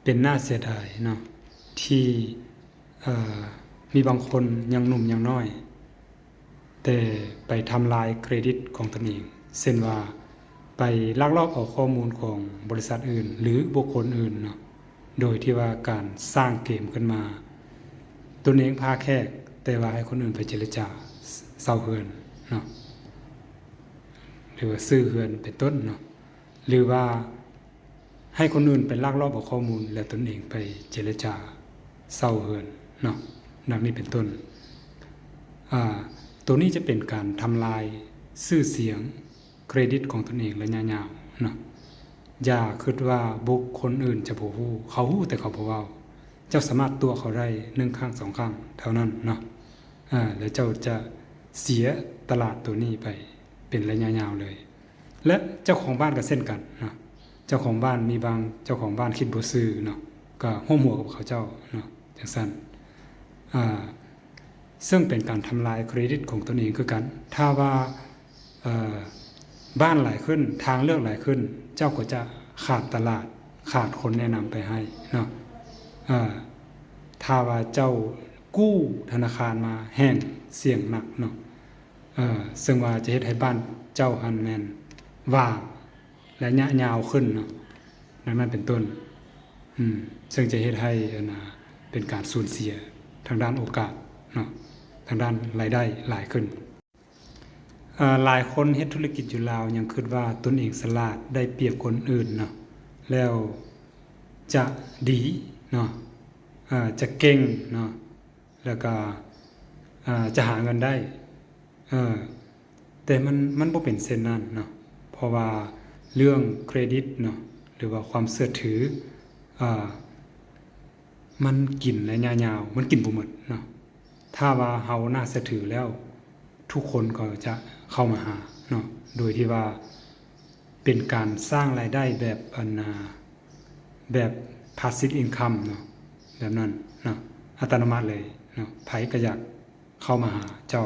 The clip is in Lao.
ເປັນໜ້າເສຍດາຍເນາະ ທີ່ ເອີ ມີບາງຄົນຍັງໜຸ່ມຍັງນ້ອຍ ແຕ່ໄປທຳລາຍເຄຣດິດຂອງຕົນເອງ ເຊັ່ນວ່າ ໄປລັກລອບເອົາຂໍ້ມູນຂອງບໍລິສັດອື່ນ ຫຼື ບຸກຄົນອື່ນເນາະ ໂດຍທີ່ວ່າການສ້າງເກມຂຶ້ນມາ ຕົນເອງພາແຂກ ແຕ່ວ່າໃຫ້ຄົນອື່ນໄປເຈລະຈາເຊົ່າເຮືອນເນາະ ຫຼືວ່າຊື້ເຮືອນເປັນຕົ້ນເນາະ ຫຼືວ່າໃຫ້ຄົນອື່ນໄປລັກລອບເອົາຂໍ້ມູນ ແລ້ວຕົນເອງໄປເຈລະຈາເຊົ່າເຮືອນເນາະ ດັ່ງນີ້ເປັນຕົ້ນ. ອາ ໂຕນີ້ຈະເປັນການທຳລາຍຊື່ສຽງ ເຄຣດິດຂອງຕົນເອງໄລຍະຍາວເນາະ. ຢ່າຄິດວ່າບຸກຄົນອື່ນຈະບໍ່ຮູ້, ເຂົາຮູ້ແຕ່ເຂົາບໍ່ເວົ້າ. ເຈົ້າສາມາດຕົວະເຂົາໄດ້ໜຶ່ງຄັ້ງສອງຄັ້ງເທົ່ານັ້ນເນາະ ອາ ແລ້ວເຈົ້າຈະເສຍຕະຫຼາດໂຕນີ້ໄປເປັນໄລຍະຍາວເລີຍ. ແລະ ເຈົ້າຂອງບ້ານກໍເຊັ່ນກັນເນາະ, ເຈົ້າຂອງບ້ານ ມີບາງເຈົ້າຂອງບ້ານຄິດບໍ່ຊື່ເນາະ ກໍຮ່ວມຫົວກັບເຂົາເຈົ້າເນາະ ຈັ່ງຊັ້ນ ອາ ເຊິ່ງເປັນການທຳລາຍເຄຣດິດຂອງຕົນເອງຄືກັນ. ຖ້າວ່າ ເອີ ບ້ານຫຼາຍຂຶ້ນ, ທາງເລືອກຫຼາຍຂຶ້ນ, ເຈົ້າກໍຈະຂາດຕະຫຼາດ, ຂາດຄົນແນະນຳໄປໃຫ້ເນາະ. ເອີ ຖ້າວ່າເຈົ້າກູ້ທະນາຄານມາແຮງສ່ຽງໜັກເນາະ, ເອີ ເຊິ່ງວ່າຈະເຮັດໃຫ້ບ້ານເຈົ້າຫັ້ນແມ່ນຫວ່າງໄລຍະຍາວຂຶ້ນເນາະ, ດັ່ງນັ້ນເປັນຕົ້ນ. ອືມ ເຊິ່ງຈະເຮັດໃຫ້ ອັນນ່າ ເປັນການສູນເສຍທາງດ້ານໂອກາດເນາະ, ທາງດ້ານລາຍໄດ້ຫຼາຍຂຶ້ນ. ເອີ ຫຼາຍຄົນເຮັດທຸລະກິດຢູ່ລາວຍັງຄິດວ່າຕົນເອງສະຫຼາດ ໄດ້ປຽບຄົນອື່ນເນາະ ແລ້ວຈະດີເນາະ, ເອີ ຈະເກັ່ງເນາະ ແລ້ວກໍ ເອີ ຈະຫາເງິນໄດ້ ເອີ ແຕ່ມັນ ມັນບໍ່ເປັນເຊັ່ນນັ້ນເນາະ ເພາະວ່າເລື່ອງເຄຣດິດເນາະ ຫຼືວ່າຄວາມເຊື່ອຖື ເອີ ມັນກິນໄລຍະຍາວ ມັນກິນບໍ່ໝົດເນາະ. ຖ້າວ່າເຮົາໜ້າເຊື່ອຖືແລ້ວ ທຸກຄົນກໍຈະເຂົ້າມາຫາເນາະ ໂດຍທີ່ວ່າເປັນການສ້າງລາຍໄດ້ແບບ ອັນນ່າ ແບບ passive income ເນາະ ແບບນັ້ນເນາະ ອັດຕະໂນມັດເລີຍເນາະ, ໃຜກໍຢາກເຂົ້າມາຫາເຈົ້າ